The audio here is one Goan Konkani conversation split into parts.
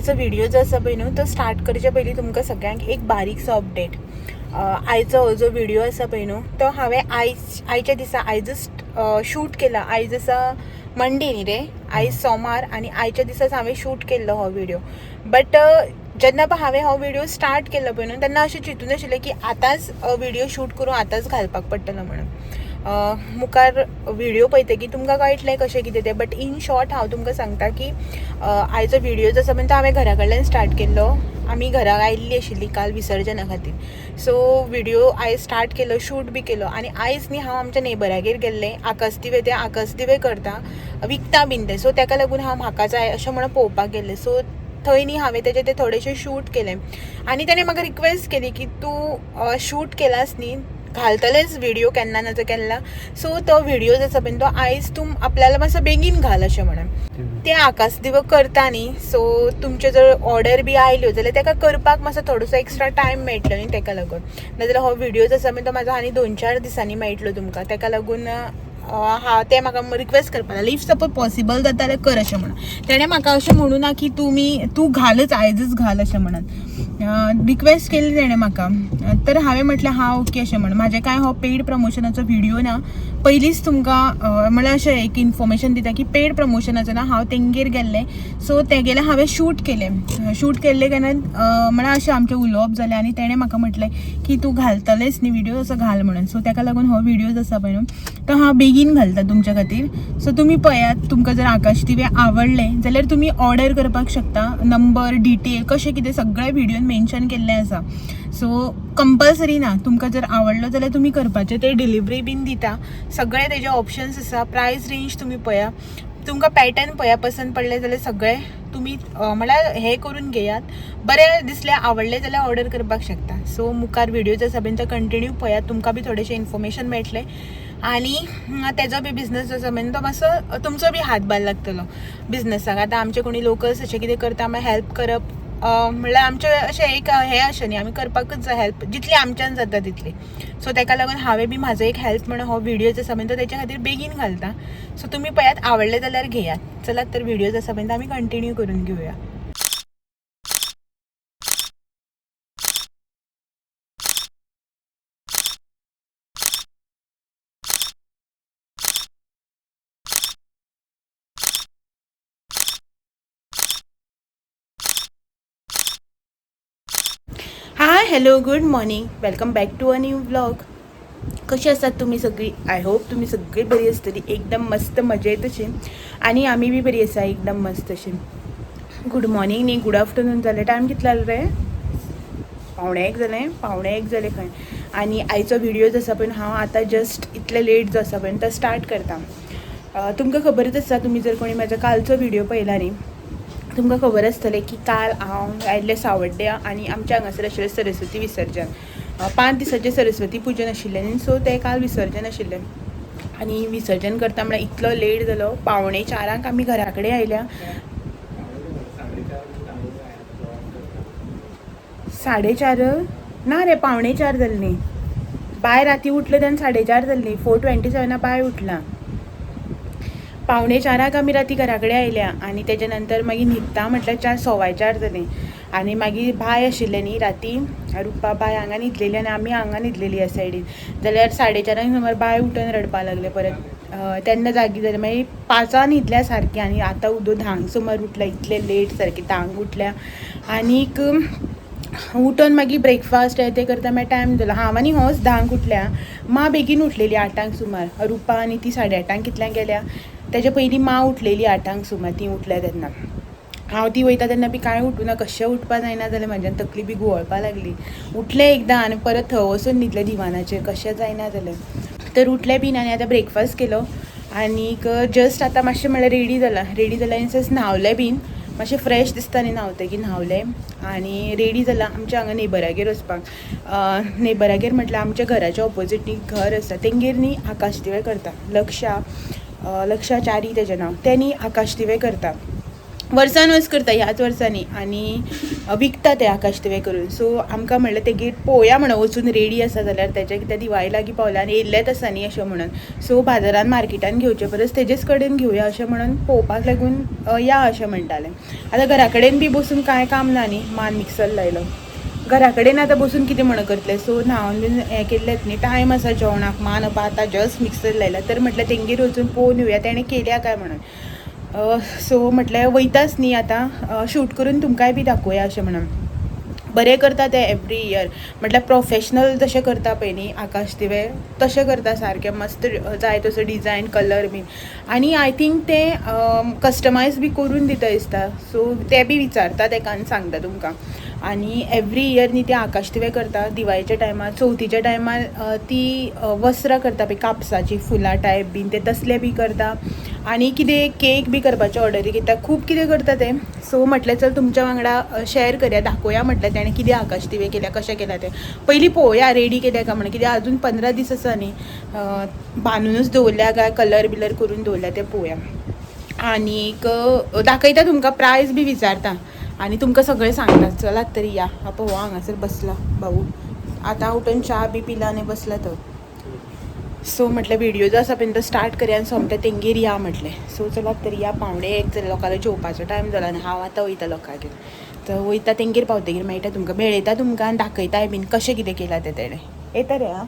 आयचो व्हिडिओ जो आसा पळय न्हू तो स्टार्ट करचे पयलीं तुमकां सगळ्यांक एक बारीकसो अपडेट. आयचो हो जो व्हिडिओ आसा पळय न्हू तो हांवें आयच्या दिसा आयजच शूट केला. आयज आसा मंडे न्ही रे, आयज सोमार आनी आयच्या दिसाच हांवें शूट केल्लो हो व्हिडिओ. बट जेन्ना पळय हांवें हो व्हिडिओ स्टार्ट केल्लो पळय न्हू तेन्ना अशें चिंतून आशिल्लें की आतांच व्हिडिओ शूट करून आतांच घालपाक पडटलो म्हणून. मुखार व्हिडिओ पळयतकीर तुमकां कळटलें कशें कितें तें. बट इन शॉर्ट हांव तुमकां सांगता की आयचो व्हिडिओ जो आसा पळय तो हांवें घरा कडल्यान स्टार्ट केल्लो. आमी घरा आयिल्ली आशिल्ली काल विसर्जना खातीर. सो व्हिडिओ आयज स्टार्ट केलो, शूट बी केलो. आनी आयज न्ही हांव आमच्या नेबरागेर गेल्लें. आकाशदिवे, ते आकाशदिवे करता, विकता बीन ते. सो ताका लागून हांव म्हाका जाय अशें म्हणून पळोवपाक गेल्लें. सो थंय न्ही हांवें तेजें तें थोडेशें शूट केलें आनी तेणें म्हाका रिक्वेस्ट केली की तूं शूट केलास न्ही, घालतलेच व्हिडिओ केन्ना ना जाल्यार केन्ना. सो तो व्हिडिओ जो आसा पळय तो आयज तूं आपल्याला मातसो बेगीन घाल अशें म्हणून. ते आकाशदिवो करता न्ही, सो तुमचे जर ऑर्डर बी आयल्यो जाल्यार ताका करपाक मातसो थोडोसो एक्स्ट्रा टायम मेळटलो न्ही ताका लागून. नाजाल्यार हो व्हिडिओ जो आसा पळय तो म्हाजो आनी 2-4 दिसांनी मेळटलो तुमकां. ताका लागून हा ते म्हाका रिक्वेस्ट करपाक लागले if suppose possible जाता जाल्यार कर अशें म्हणून. तेणें म्हाका अशें म्हणूं ना की तूं घालच, आयजच घाल अशें म्हणून रिक्वेस्ट केली तेणें म्हाका. तर हांवें म्हटलें हा ओके अशें म्हणून. म्हाजें कांय हो पेड प्रमोशनाचो व्हिडिओ ना. पयलींच तुमकां म्हणल्यार अशें एक इन्फॉर्मेशन दिता की पेड प्रमोशनाचो ना. हांव तेंगेर गेल्लें, सो तेगेलें हांवें शूट केलें. शूट केल्लें केन्ना म्हणल्यार अशें आमचें उलोवप जालें आनी तेणें म्हाका म्हटलें की तूं घालतलेंच न्ही व्हिडिओ, असो घाल म्हणून. सो ताका लागून हो व्हिडिओ जो आसा पळय न्हू तो हांव बेगीन घालता तुमच्या खातीर. सो तुमी पळयात, तुमकां जर आकाशदिवे आवडले जाल्यार तुमी ऑर्डर करपाक शकता. नंबर डिटेल कशें कितें सगळें व्हिडियोन मेन्शन केल्लें आसा. सो कंपल्सरी ना, तुमकां जर आवडलो जाल्यार तुमी करपाचें. ते डिलिवरी बीन दिता, सगळे तेजे ऑप्शन्स आसा. प्रायस रेंज तुमी पळया, तुमकां पॅटर्न पळया, पसंत पडले जाल्यार सगळे तुमी म्हणल्यार हें करून घेयात. बरें दिसलें, आवडलें जाल्यार ऑर्डर करपाक शकता. सो मुखार व्हिडिओ जो आसा पळय तो कंटिन्यू पळयात, तुमकां बी थोडेशें इन्फॉर्मेशन मेळटलें आनी तेजो बी बिजनस जो आसा पळय तो मातसो तुमचो बी हातभार लागतलो बिजनसाक. आतां आमचे कोणी लोकल्स अशें कितें करता मागीर हेल्प करप म्हणल्यार आमचें अशें एक हें अशें न्ही, आमी करपाकूच जाय हेल्प जितली आमच्यान जाता तितली. सो ताका लागून हांवें बी म्हाजो एक हेल्प म्हणून हो व्हिडिओ जो आसा पळय तो तेच्या खातीर बेगीन घालता. सो तुमी पळयात, आवडले जाल्यार घेयात. चलात तर व्हिडिओ जो आसा पळय तो आमी कंटिन्यू करून घेवया. Hi, hello, good morning, welcome back to a new vlog. कशी आसात तुमी सगळीं? I hope तुमी सगळीं बरी आसतली, एकदम मस्त मजेत अशी. आनी आमी बी बरी आसा, एकदम मस्त अशी. गुड मॉर्निंग न्ही, गुड आफ्टरनून जालें. टायम कितलो जालो रे? 12:45 जालें, 12:45 जालें खंय. आनी आयचो व्हिडिओ जो आसा पळय हांव आतां जस्ट इतले लेट जो आसा पळय तो स्टार्ट करता. तुमकां खबरच आसा, तुमी जर कोणी म्हाजो कालचो व्हिडिओ पळयला न्ही तुमकां खबर आसतलें की काल हांव आयिल्लें सावड्ड्या आनी आमच्या हांगासर आशिल्लें सरस्वती विसर्जन. 5 दिसाचें सरस्वती पुजन आशिल्लें न्ही, सो तें काल विसर्जन आशिल्लें. आनी विसर्जन करता म्हळ्यार इतलो लेट जालो, 3:45 आमी घरा कडेन आयल्या. 4:30 ना रे, 3:45 जाल्लीं. बाय राती उठलें तेन्ना 4:30 जाल्लीं, 4:27 बाय उठलां. 3:45 आमी राती घरा कडेन आयल्या आनी तेजे नंतर मागीर न्हिदता म्हटल्यार 4:15 जालीं. आनी मागीर बाय आशिल्लें न्ही राती, रुपा बाय हांगा न्हिदलेली आनी आमी हांगा न्हिदलेली ह्या सायडीन. जाल्यार 4:30 सुमार बाय उठून रडपाक लागलें परत. तेन्ना जागी जालें, मागीर 5 न्हिदल्या सारकें. आनी आतां उदो 10 सुमार उठल्या, इतलें लेट सारकें 10 उठल्या. आनीक उठून मागीर ब्रेकफास्ट हें तें करता मागीर टायम जालो. हांव आनी होच 10 उठल्या, मां बेगीन उठलेली 8 सुमार. रुपा आनी ती 8:30 कितल्यांक गेल्या, तेजे पयलीं मां उठलेली 8 सुमार. ती उठल्या तेन्ना हांव ती वयता तेन्ना बी कांय उठूना, कशें उठपा जायना जालें, म्हाज्यान तकली बी घुंवळपा लागली. उठलें एकदां आनी परत थंय वचून न्हिदलें दिवानाचेर, कशें जायना जालें. तर उठलें बीन आनी आतां ब्रेकफास्ट केलो आनीक जस्ट आतां मातशें म्हळ्यार रेडी जालां. रेडी जालां इन सेन्स न्हांवलें बीन, मातशें फ्रेश दिसता न्ही न्हांवतकीर, न्हांवलें आनी रेडी जालां. आमच्या हांगा नेबरागेर वचपाक. नेबरागेर म्हटल्यार आमच्या घराच्या ऑपोजीट न्ही घर आसा, तेंगेर न्ही आकाशदिवे करता. लक्षा च्यारी तेजें नांव, तें न्ही आकाशदिवे करता. वर्सान वर्स करता ह्याच वर्सांनी आनी विकता ते आकाश दिवे करून. सो आमकां म्हणलें तेगेर पळोवया म्हणून वचून रेडी आसा जाल्यार तेजे कित्याक दिवाळी लागीं पावल्या आनी येयल्लेच आसा न्ही अशें म्हणून. सो बाजारान मार्केटान घेवचे परस तेजेच कडेन घेवया अशें म्हणून पळोवपाक लागून या अशें म्हणटालें. आतां घरा कडेन बी बसून कांय काम ना न्ही, मान मिक्सर लायलो घरा कडेन आतां बसून कितें म्हणून करतलें. सो न्हांवन बीन हें केल्लेंच न्ही, टायम आसा जेवणाक, मान आतां जस्ट मिक्सर लायला तर म्हटलें तेंगेर वचून पळोवन येवया तेणें केल्या काय म्हणून. सो म्हटलें वयताच न्ही आतां शूट करून तुमकांय बी दाखोवया अशें म्हणून. बरें करता ते एवरी इयर, म्हटल्यार प्रोफेशनल जशें करता पळय न्ही आकाश दिवे तशें करता सारकें मस्त जाय तसो डिजायन कलर बीन. आनी I think ते कस्टमायज बी करून दिता दिसता. सो ते बी विचारता तेका आनी सांगता तुमकां. आनी एवरी इयर न्ही ते आकाश दिवे करता दिवाळीच्या टायमार, चवथीच्या टायमार ती वस्त्रां करता पळय कापसाची फुलां टायप बीन ते तसले बी करता. आनी कितें केक बी करपाचे ऑर्डरी घेता, खूब कितें करता ते. सो म्हटलें चल तुमच्या वांगडा शेअर करया, दाखोवया म्हटलें तेणें कितें आकाश दिवे केल्या कशें केल्या तें. पयलीं पळोवया रेडी केल्या काय म्हणून, कित्याक अजून 15 दीस आसा न्ही, बांदूनच दवरल्या काय कलर बिलर करून दवरल्या तें पळोवया. आनीक दाखयता तुमकां प्रायस बी विचारता आनी तुमकां सगळें सांगता. चलात तरी या. हो हांगासर बसला भाऊ, आतां उठून च्या बी पिला आनी बसला तो. सो म्हटलें व्हिडियो जो आसा पळय तो स्टार्ट करया आनी सोमतें तेंगेर या म्हटलें. सो चलात तरी या, 12:45 जालें, लोकांलो जेवपाचो टायम जाला आनी हांव आतां वयता लोकांगेर. तर वयता तेंगेर पावतकीर मेळटा तुमकां, मेळयता तुमकां आनी दाखयताय बीन कशें कितें केलां तें तेणें. येता रे. आं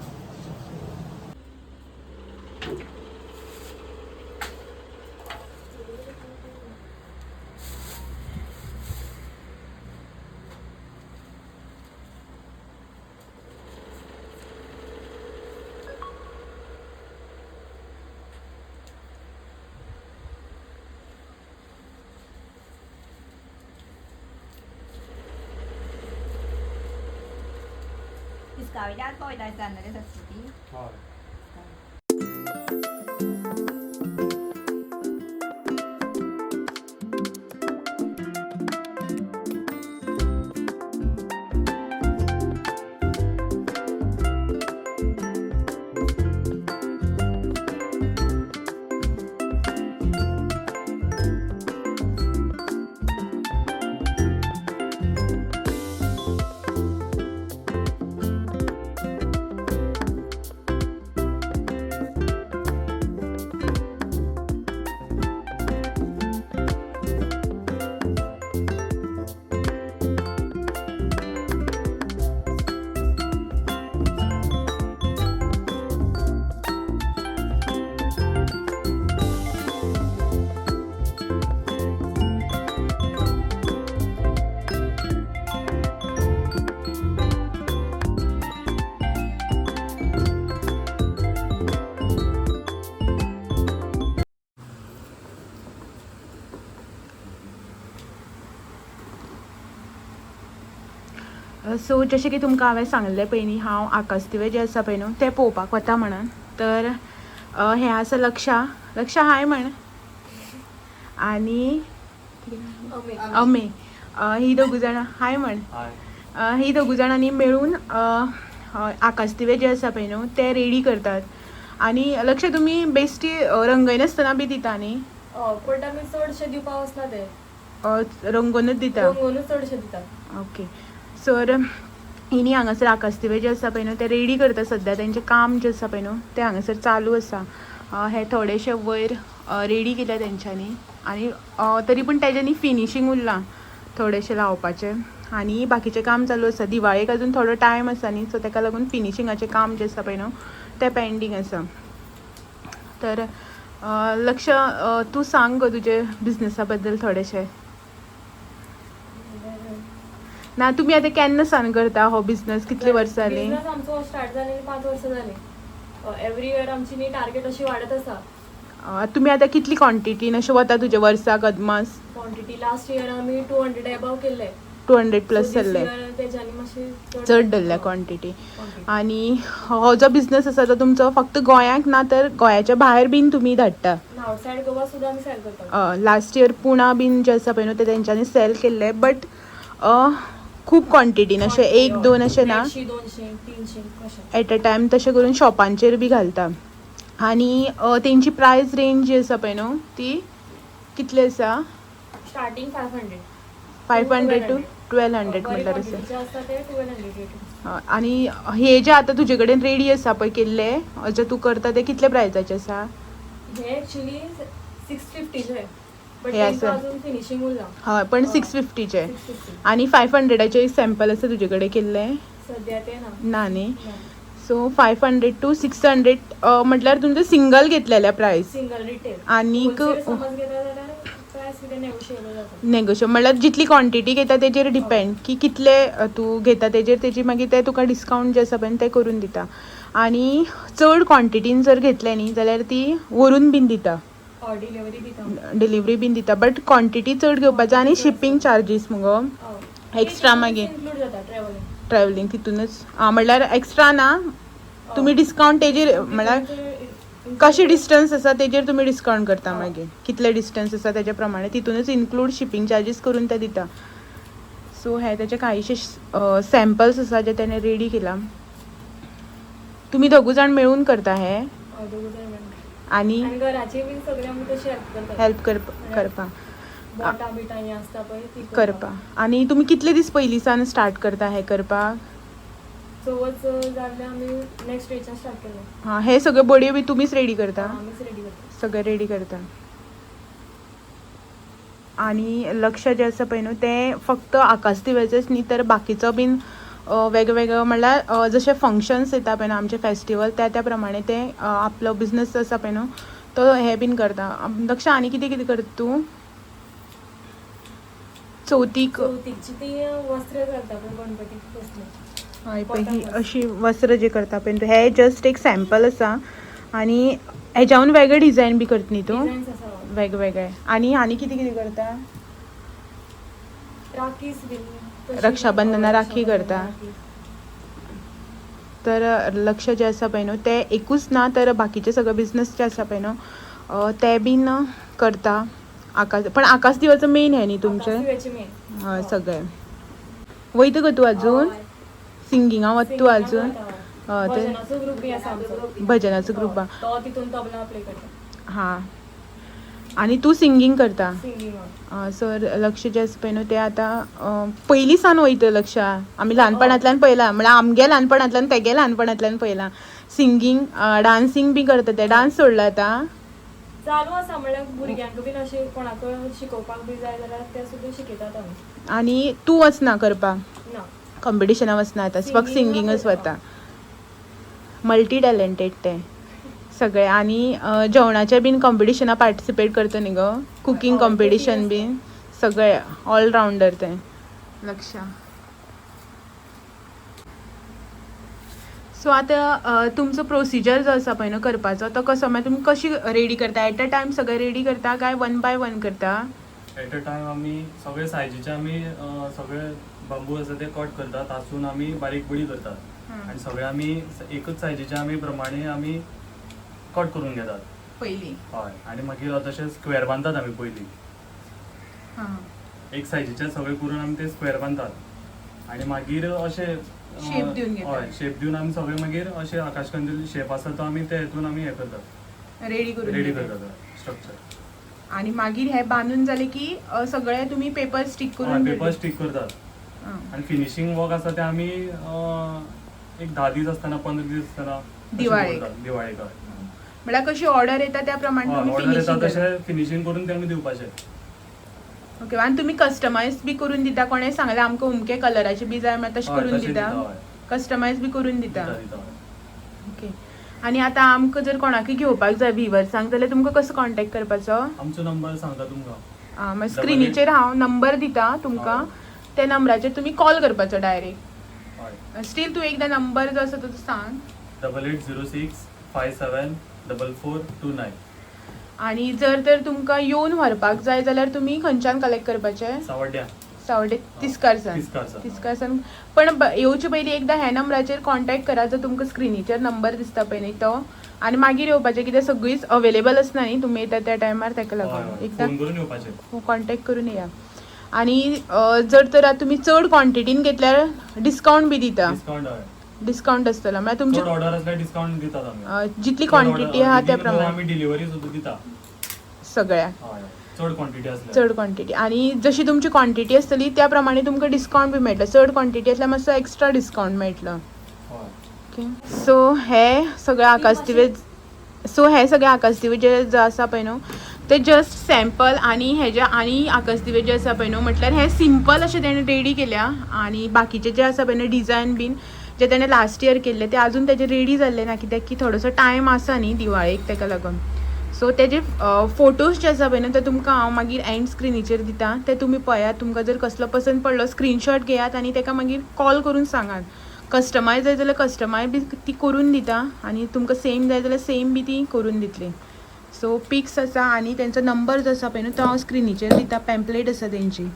सो जशें की तुमकां हांवें सांगलें पळय न्ही, हांव आकाश दिवे जे आसा पळय न्हू ते पळोवपाक वता म्हणून. तर हें आसा लक्षा, लक्षा हाय म्हण. आनी अमे, ही दोगूय जाणां हाय म्हण. ही दोगूय जाणांनी मेळून आकाश दिवे जे आसा पळय न्हू ते रेडी करतात. आनी लक्ष तुमी बेश्टी रंगयनासतना बी दिता न्ही? पण आमी चडशे दिवपाक वचना ते, रंगोवनूच दिता. रंगोवनूच चडशे दिता. ओके सर हिनी हांगासर आकाश दिवे जे आसा पळय न्हू ते रेडी करता सद्या. तेंचें काम जें आसा पळय न्हू तें हांगासर चालू आसा. हे थोडेशे वयर रेडी केल्या तेंच्यांनी आनी तरी पूण तेज्यांनी फिनिशींग उरलां थोडेशें लावपाचें आनी बाकीचें काम चालू आसा. दिवाळेक अजून थोडो टायम आसा न्ही, सो तेका लागून फिनिशिंगाचें काम जें आसा पळय न्हू तें पेंडींग आसा. तर लक्ष तूं सांग गो तुजे बिजनसा बद्दल थोडेशें. ना तुमी आतां केन्ना सान करता हो बिजनस, कितले वर्सां जालीं? बिझनेस आमचो स्टार्ट जाले 5 वर्सां जालीं. एवरी इयर आमची न्ही टार्गेट अशी वाडत आसा. तुमी आतां कितली क्वॉन्टिटीन अशें वता तुजे वर्साक अदमास? क्वॉन्टिटी लास्ट इयर आमी 200 एबाव केल्ले, 200 प्लस जाल्ले, तेज्यानी मातशें चड धरल्या क्वॉन्टिटी. आनी हो जो बिजनस आसा तो तुमचो फक्त गोंयांक ना तर गोंयाच्या भायर बीन तुमी धाडटा? आउटसायड गोवा सुद्दां आमी सेल करता. लास्ट इयर पुणा बीन जे आसा पळय न्हू ते तेंच्यांनी सेल केल्ले, बट खूब क्वॉन्टिटीन अशें 1-2 अशें ना, 150, 200, 300 कशें एट अ टायम तशें करून शॉपांचेर बी घालता. आनी तेंची प्रायस रेंज जी आसा पळय न्हू ती कितली आसा? Starting 500. 500 to 1200 म्हटल्यार अशें. आसता ते 1200 रेट. आनी हे जे आतां तुजे कडेन रेडी आसा पळय केल्ले, जे तूं करता ते कितले प्रायजाचे आसा? हे एक्चुली 650चे, बट हे तेंका आसा. अजून फिनिशींग उरला. हय, पण 650चे. 650. आनी 500चे एक सॅम्पल आसा तुजे कडेन केल्ले? सद्या ते ना. ना न्ही? ना. सो 500 टू 600 म्हटल्यार तुमचें सिंगल घेतलेलें प्रायस. Single retail. आनीक समज घेता जाल्यार प्रायस कितें नेगोशिएबल जाता. नेगोशिएबल म्हळ्यार जितली क्वॉन्टिटी घेता तेजेर डिपेंड की कितले तूं घेता तेजेर तेजी मागीर ते तुका डिस्कावंट जे आसा पळय ते करून दिता. आनी चड क्वॉन्टिटीन जर घेतलें न्ही जाल्यार ती व्हरून बीन दिता. हय, डिलिव्हरी दिता. डिलिव्हरी बीन दिता, बट क्वॉन्टिटी चड घेवपाक जाय. आनी शिपींग चार्जीस मुगो एक्स्ट्रा मागीर. इन्क्लूड जाता ट्रॅव्हलिंग. ट्रॅव्हलिंग तितूनच आं, म्हणल्यार एक्स्ट्रा ना, तुमी डिस्कावंट तेजेर म्हळ्यार कशें डिस्टन्स आसा तेजेर तुमी डिस्कावंट करता. मागीर कितले डिस्टन्स आसा तेज्या प्रमाणे तितूनच इन्क्लूड शिपींग चार्जीस करून ते दिता. सो हे तेचे कांयशे सॅम्पल्स आसा जे तेणे रेडी केला. तुमी दोगूय जाण मेळून करता हे? दोगूय जाण मेळून. आनी आनी घराची बीन सगळें आमी तशी हेल्प करतात. हेल्प करपाक. बोटां बिटां हें आसता पळय ती करपाक. आनी तुमी कितले दीस पयलीं सावन स्टार्ट करता हें करपाक? चवथ जाल्ले आमी नेक्स्ट डेच्यान स्टार्ट केलें. हां, हे सगळे बडयो बी तुमीच रेडी करता? आमीच रेडी करता. सगळें रेडी करता. आनी लक्ष जें आसा पळय न्हू तें फक्त आकाश दिव्याचेंच न्ही तर बाकीचो बीन वेगवेगळो, म्हणल्यार जशे फंक्शन्स येता पळय न्हू आमचे फेस्टिवल, त्या त्या प्रमाणे ते आपलो बिजनस आसा पळय न्हू तो हे बीन करता. लक्ष, आनी कितें कितें करता तूं चवथीक? चवथीची ती वस्त्र घालता पळय गणपतीक तसलें. हय, पळय ही अशी वस्त्र जे करता पळय हे जस्ट एक सॅम्पल आसा. आनी हेज्याहून वेगळे डिजायन बी करता न्ही तूं? डिझायन्स आसा. वेगवेगळे. आनी आनी कितें कितें करता? राखीस बीन तशी. रक्षाबंधना राखी करता. राखी. तर लक्ष जें आसा पळय न्हू तें एकूच ना तर बाकीचे सगळे बिजनस जे आसा पळय न्हू ते बीन करता. आकाश, पण आकाश दिवाचो मेन हें न्ही तुमचें? आकाश दिव्याचें मेन. हय, सगळें. वयता गो तूं अजून सिंगिंगा वता तूं अजून? हय, ते भजनाचो ग्रुप बी आसा आमचो. भजनाचो ग्रुप. हय, तो तितून तबला प्ले करता. हां, आनी तूं सिंगींग करता? सिंगींग. सर, लक्ष जें आसा पळय न्हू तें आतां पयलीं सावन वयता. लक्ष आमी ल्हानपणांतल्यान पळयलां, म्हळ्यार आमगे ल्हानपणांतल्यान, तेगे ल्हानपणांतल्यान पळयलां. सिंगींग, डांसींग बी करता तें. डांस सोडला आतां? चालू आसा, म्हणल्यार भुरग्यांक बीन अशें कोणाक शिकोवपाक बी जाय जाल्यार ते सुद्दां शिकयतात आमी. आनी तूं वचना करपाक? ना. कॉम्पिटिशना वचना आतां, फक्त सिंगिंगाक सिंगींगच वता. वता. मल्टी टॅलेंटेड तें सगळें. आनी जेवणाचें बीन कॉम्पिटिशना पार्टिसिपेट करता न्ही गो, कुकींग हय, कॉम्पिटिशन cooking. बीन सगळें. ऑलरावंडर तें लक्षा. सो आतां तुमचो प्रोसिजर जो आसा पळय न्हू करपाचो तो कसो? मागीर तुमी कशी रेडी करता? एट अ टायम सगळें रेडी करता काय वन बाय वन करता? एट अ टायम आमी सगळे सायजीचे आमी सगळे बांबू आसा ते कट करतात, तासून आमी बारीक बडी करतात आनी सगळे आमी एकच सायजीचे आमी प्रमाणे आमी कट करून घेतात. पयलीं. हय, आनी मागीर तशें स्क्वेर बांदतात आमी पयलीं. एक सायजीचे सगळे करून आमी ते स्क्वेर बांदतात आनी मागीर अशें Shape दिवन घेतात. हय, शेप दिवन आमी सगळे मागीर अशें आकाशकंदील शेप आसा तो आमी ते हेतून आमी हें करतात. रेडी करून रेडी घेतात. करतात स्ट्रक्चर. आनी मागीर हे बांदून जाले की सगळे तुमी पेपर स्टीक करून पेपर स्टीक करतात. आनी फिनिशींग वर्क आसा तें आमी एक 10 दीस आसतना, 15 दीस आसतना तशें दिवाळेक. दवरतात, दिवाळेक हय. म्हळ्यार कशी ऑर्डर येता त्या प्रमाणे तुमी ऑर्डर येता फिनिशींग करता. तशें फिनिशींग करून ते आमी दिवपाचें. ओके, आनी तुमी कस्टमायज बी करून दिता? कोणें सांगलें आमकां अमके कलराचे बी जाय म्हळ्यार तशें हय, करून तशें दिता? दिता, हय. कस्टमायज बी करून दिता? दिता दिता हय. ओके, आनी आतां आमकां जर कोणाकय घेवपाक जाय व्हिवर्सांक जाल्यार तुमकां कसो कॉन्टेक्ट करपाचो? आमचो नंबर सांगता तुमकां. आं, मागीर स्क्रिनीचेर हांव नंबर दिता तुमकां. हय. त्या नंबराचेर तुमी कॉल करपाचो डायरेक्ट. हय. स्टील तूं एकदां नंबर जो आसा तो तूं सांग. 8806574429. आनी जर तर तुमकां येवन व्हरपाक जाय जाल्यार तुमी खंयच्यान कलेक्ट करपाचें? सावड्ड्या. सावडे तिस्कारसान. तिस्कारसान. तिस्कारसान. पण येवचे पयलीं एकदां ह्या नंबराचेर कॉन्टेक्ट करा, जो तुमकां स्क्रिनीचेर नंबर दिसता पळय न्ही तो, आनी मागीर येवपाचें कित्याक सगळींच अवेलेबल आसना न्ही तुमी येता त्या टायमार, ताका लागून एकदां फोन करून येवपाचें. कॉन्टेक्ट करून येया. आनी जर तर आतां तुमी चड क्वॉन्टिटीन घेतल्यार डिस्कावंट बी दिता? डिस्कावंट, हय. डिस्कावंट आसतलो म्हळ्यार तुमची चड ऑर्डर आसल्यार डिस्कावंट दितात आमी. जितली क्वॉन्टिटी आहा त्या प्रमाणे. आमी डिलिव्हरी सुद्दां दिता. सगळ्या. हय. चड क्वॉन्टिटी आसल्यार. चड क्वॉन्टिटी आनी जशी तुमची क्वॉन्टिटी आसतली त्या प्रमाणे तुमकां डिस्कावंट बी मेळटलो. चड क्वॉन्टिटी आसल्यार मातसो एक्स्ट्रा डिस्कावंट मेळटलो. हय. ओके, सो हे सगळे आकाश दिवे, सो हे सगळे आकाश दिवे जे जे आसा पळय न्हू ते जस्ट सॅम्पल. आनी हेजे आनी आकाश दिवे जे आसा पळय न्हू, म्हटल्यार हे सिंपल अशें तेणें रेडी केल्या आनी बाकीचे जे आसा पळय न्हू डिजायन बीन जे तेणें लास्ट इयर केल्ले ते अजून तेजे रेडी जाल्ले ना, कित्याक की थोडोसो टायम आसा न्ही दिवाळेक, तेका लागून. सो तेजे फोटोज जे आसा पळय न्हू ते तुमकां हांव मागीर एंड स्क्रिनीचेर दिता, ते तुमी पळयात. तुमकां जर कसलो पसंत पडलो स्क्रिनशॉट घेयात आनी तेका मागीर कॉल करून सांगात. कस्टमायज जाय जाल्यार कस्टमायज बी ती करून दिता आनी तुमकां सेम जाय जाल्यार सेम बी ती करून दितली. सो पिक्स आसा आनी तेंचो नंबर जो आसा पळय न्हू तो हांव स्क्रिनीचेर दिता. पॅम्पलेट आसा तेंची,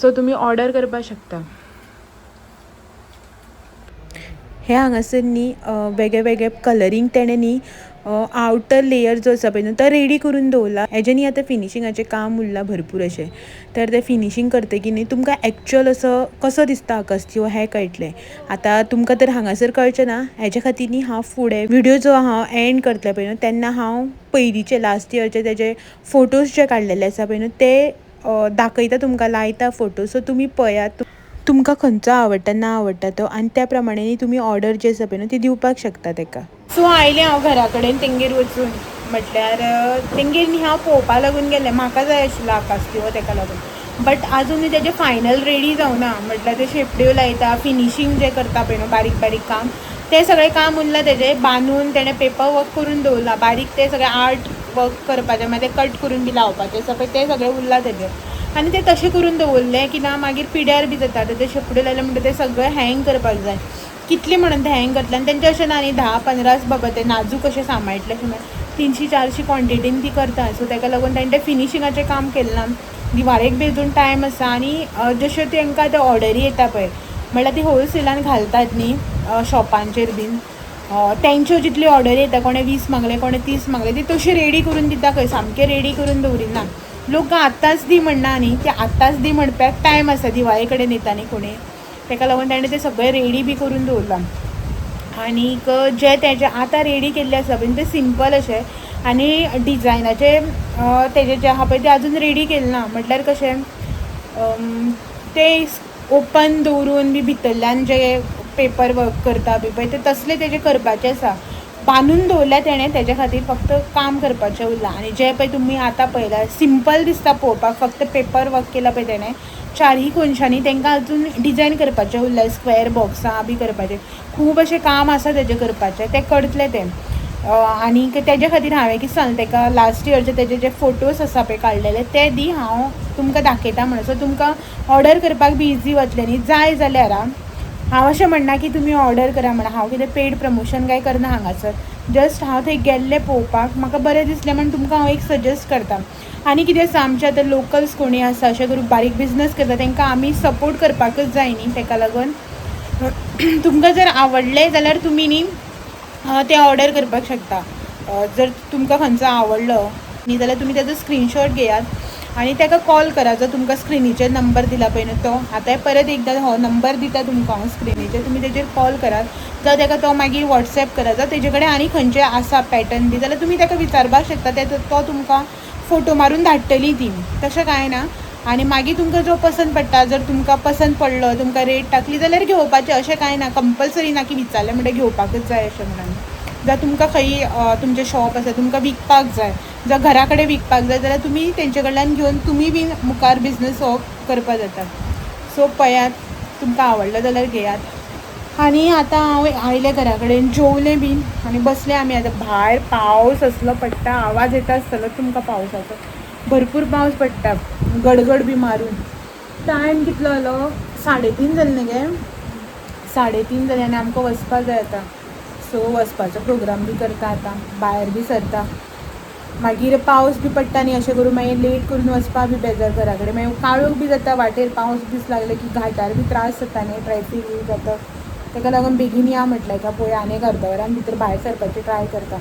सो तुमी ऑर्डर करपाक शकता. हे हांगासर न्ही वेगळे वेगळे कलरींग तेणें न्ही आवटर लेयर जो आसा पळय न्हू तो रेडी करून दवरला. हेजें न्ही आतां फिनिशिंगाचें काम उरलां भरपूर अशें, तर तें फिनिशींग करतकीर न्ही तुमकां एक्चुअल असो कसो दिसता आकाश दिवो हें कळटलें. आतां तुमकां तर हांगासर कळचें ना, हेजे खातीर न्ही हांव फुडें विडियो जो हांव एंड करतलें पळय न्हू तेन्ना हांव पयलींचे लास्ट इयरचे तेजे फोटोज जे काडलेले आसा पळय न्हू ते दाखयता तुमकां, लायता फोटो. सो तुमी पळयात तुमकां खंयचो आवडटा ना आवडटा तो, आनी त्या प्रमाणे न्ही तुमी ऑर्डर जी आसा पळय न्हू ती दिवपाक शकता तेका. सो आयलें हांव घरा कडेन तेंगेर वचून, म्हटल्यार तेंगेर न्ही हांव पळोवपा लागून गेल्लें, म्हाका जाय आशिल्लो आकाश दिवो तेका लागून. बट आजून न्ही तेजें फायनल रेडी जावना, म्हटल्यार ते शेपड्यो लायता, फिनिशींग जें करता पळय न्हू बारीक बारीक काम, तें सगळें काम उरलां तेजें. बांदून तेणें पेपर वर्क करून दवरलां, बारीक तें सगळें आर्ट वर्क करपाचें, मागीर तें कट करून बी लावपाचें आसा पळय तें सगळें उरलां तेजें. आनी तें तशें करून दवरलें की ना मागीर पिड्यार बी जाता. आतां ते शेपड्यो लायले म्हणटकीर तें सगळें हँग करपाक जाय, कितलें म्हणून तें हँग करतलें. आनी तेंचें अशें ना न्ही 10-15 बाबा ते नाजूक अशें सांबाळटलें अशें म्हणल्यार 300-400 क्वॉन्टिटीन ती करता. सो तेका लागून तेणें तें फिनिशिंगाचें काम केलें ना. दिवाळेक बी अजून टायम आसा आनी जश्यो तेंकां आतां ऑर्डरी येता पळय, म्हणल्यार ती होलसेलान घालतात न्ही शॉपांचेर बीन, तेंच्यो जितल्यो ऑर्डरी येता, कोणें 20 मागलें कोणें 30 मागलें, ती तशी रेडी करून दिता खंय, सामकें रेडी करून दवरिना. लोक आत्तांच दी म्हणना न्ही, ते आत्तांच दी म्हणप्याक टायम आसा, दिवाळे कडेन येता न्ही कोणी, तेका लागून तेणें तें सगळें रेडी बी करून दवरलां. आनीक जे तेजे आतां रेडी केल्ले आसा पळय ते सिंपल अशें, आनी डिजायनाचे तेजे जे आहा पळय ते आजून रेडी केलें ना. म्हटल्यार कशें ते ओपन दवरून बी भितरल्यान जे पेपर वर्क करता बी पळय ते तसले तेजे करपाचे आसा. बांदून दवरल्या तेणें, तेजे खातीर फक्त काम करपाचें उरलां. आनी जें पळय तुमी आतां पळयलां सिंपल दिसता पळोवपाक, फक्त पेपर वर्क केला पळय तेणें चारही कोनशांनी, तेंकां अजून डिजायन करपाचें उरलें, स्क्वेर बॉक्सां बी करपाचें, खूब अशें काम आसा तेजें करपाचें, तें करतलें तें. आनीक तेजे खातीर हांवें कितें सांगलें तेका, लास्ट इयरचे तेजे जे फोटोज आसा पळय काडलेले ते दी, हांव तुमकां दाखयता म्हणून. सो तुमकां ऑर्डर करपाक बी इजी वतलें न्ही जाय जाल्यार. हांव अशें म्हणना की तुमी ऑर्डर करा म्हणून, हांव कितें पेड प्रमोशन काय करना हांगासर, जस्ट हांव थंय गेल्लें पळोवपाक, म्हाका बरें दिसलें म्हण तुमकां हांव एक सजेस्ट करता. आनी कितें आसा, आमचे आतां लोकल्स कोणी आसा अशें करून बारीक बिजनस करता तेंकां आमी सपोर्ट करपाकच जाय न्ही, तेका लागून तुमकां जर आवडलें जाल्यार तुमी न्ही तें ऑर्डर करपाक शकता. जर तुमकां खंयचो आवडलो न्ही जाल्यार तुमी तेजो स्क्रिनशॉट घेयात आनी तेका कॉल करा. जो तुमकां स्क्रिनीचेर नंबर दिला पळय न्हू तो, आतां परत एकदां हो नंबर दिता तुमकां हांव स्क्रिनीचेर, तुमी तेजेर कॉल करात. जावं तेका तो मागीर वॉट्सॅप करा. जावं तेजे कडेन आनी खंयचे आसा पॅटर्न बी जाल्यार तुमी तेका विचारपाक शकता, ते तो तुमकां फोटो मारून धाडटली ती, तशें कांय ना. आनी मागीर तुमकां जो पसंत पडटा, जर तुमकां पसंत पडलो तुमकां रेट टाकली जाल्यार घेवपाचें, अशें कांय ना कंपल्सरी ना की विचारलें म्हणटकीर घेवपाकच जाय अशें म्हणून. जावं तुमकां खंय तुमचें शॉप आसा तुमकां विकपाक जाय, जावं घरा कडेन विकपाक जाय जाल्यार तुमी तेंचे कडल्यान घेवन तुमी बीन मुखार बिजनस हो करपाक जाता. सो पळयात, तुमकां आवडलो जाल्यार घेयात. आनी आतां हांव आयलें घरा कडेन, जेवलें बीन आनी बसलें आमी. आतां भायर पावस असलो पडटा, आवाज येता आसतलो तुमकां पावसाचो, भरपूर पावस पडटा गडगड बी मारून. टायम कितलो जालो, 3:30 जालें न्ही गे, 3:30 जालें आनी आमकां वचपा जाय आतां. सो वचपाचो प्रोग्राम बी करता आतां, भायर बी सरता. मागीर पावस बी पडटा न्ही, अशें करून मागीर लेट करून वचपा बी बेजार, घरा कडेन मागीर काळोख बी जाता वाटेर, पावस दीस लागले की घाटार बी त्रास जाता न्ही, ट्रॅफीक बी जाता, तेका लागून बेगीन या म्हटलें का पळोवया आनी एक अर्द वरान भितर भायर सरपाचें ट्राय करता.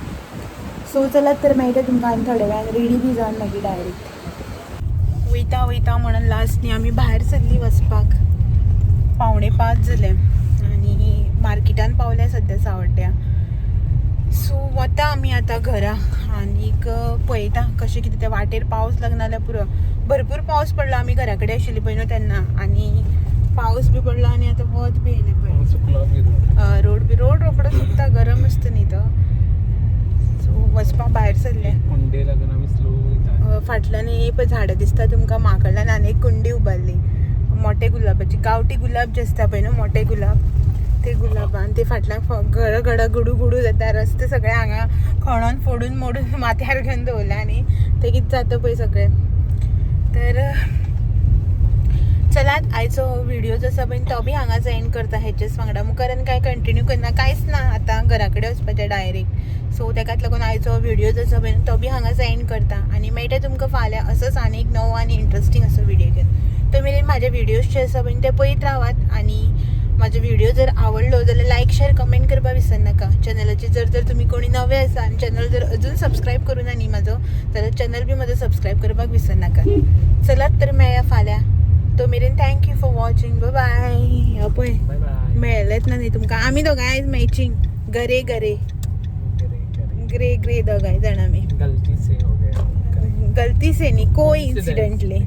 सो चलात तर मेळटा तुमकां आनी थोड्या वेळान, रेडी बी जावन मागीर डायरेक्ट वयता वयता म्हणून लास्ट न्ही आमी भायर सरली वचपाक. 4:45 जाले आनी मार्केटान पावल्या सद्या सावड्ड्या. सो वता आमी आतां घरा आनीक पळयता कशें कितें तें. वाटेर पावस लागना जाल्यार पुरो. भरपूर पावस पडलो आमी घरा कडेन आशिल्ली पळय न्हू तेन्ना, आनी पावस बी पडलो आनी आतां वत बी येयलें पळय. सुकलो बी रोड. रोड बी, रोड रोकडो सुकता, गरम आसता न्ही तो. सो वचपाक भायर सरले. कुंडे लागून आमी स्लो वयता. फाटल्यान ही पळय झाडां दिसता तुमकां, माकडल्यान आनी एक कुंडी उबारली मोठे गुलाबाची. गांवठी गुलाब जे आसता पळय न्हू, मोठे गुलाब, ते गुलाबान ते फाटल्यान घड घड गुडू गुडू जाता. रस्ते सगळे हांगा खणोन फोडून मोडून माथ्यार घेवन दवरला आनी ते कितें जाता पळय सगळें. तर चलात, आयचो हो व्हिडिओ जो आसा पळय तो बी हांगाच एंड करता हेचेच वांगडा. मुखार आनी कांय कंटिन्यू करना, कांयच ना, आतां घरा कडेन वचपाचें डायरेक्ट. सो तेकाच लागून आयचो हो व्हिडिओ जो आसा पळय तो बी हांगाच एंड करता आनी मेळटा तुमकां फाल्यां असोच आनी एक नवो आनी इंट्रस्टींग असो व्हिडिओ घेवन. तो मेरेन म्हाजे व्हिडियोज जे आसा पळय ते पळयत रावात आनी म्हाजो व्हिडिओ जर आवडलो जाल्यार लायक, शेअर, कमेंट करपाक विसरनाका. चॅनलाचेर जर जर तुमी कोणी नवे आसा आनी चॅनल जर अजून सबस्क्रायब करूं ना न्ही म्हाजो, जाल्यार चॅनल बी म्हाजो सबस्क्रायब करपाक विसरनाका. चलात तर मेळया फाल्यां. तो मेरेन thank you for watching, bye. पळय बाय बाय. मेळलेच ना न्ही तुमकां. आमी दोगांय आयज मॅचींग गरे गरे. करे करे. ग्रे ग्रे दोगांय जाण आमी. गलती से हो गया. गलती से न्ही, को इन्सिडंटली,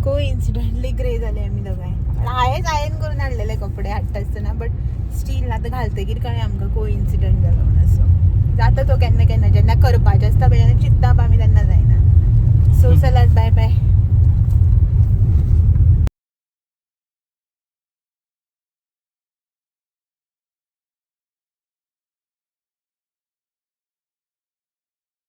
को इन्सिडंटली ग्रे जाले आमी दोगांय. हांवेंच आयन करून हाडलेले कपडे हाडटा आसतना, बट स्टील आतां घालतकीर कळ्ळें आमकां को इन्सिडंट जालो म्हूण. असो जाता तो केन्ना केन्ना, जेन्ना करपाचें आसता पळय तेन्ना चिंतता आमी, तेन्ना जायना. सो चलात, बाय बाय.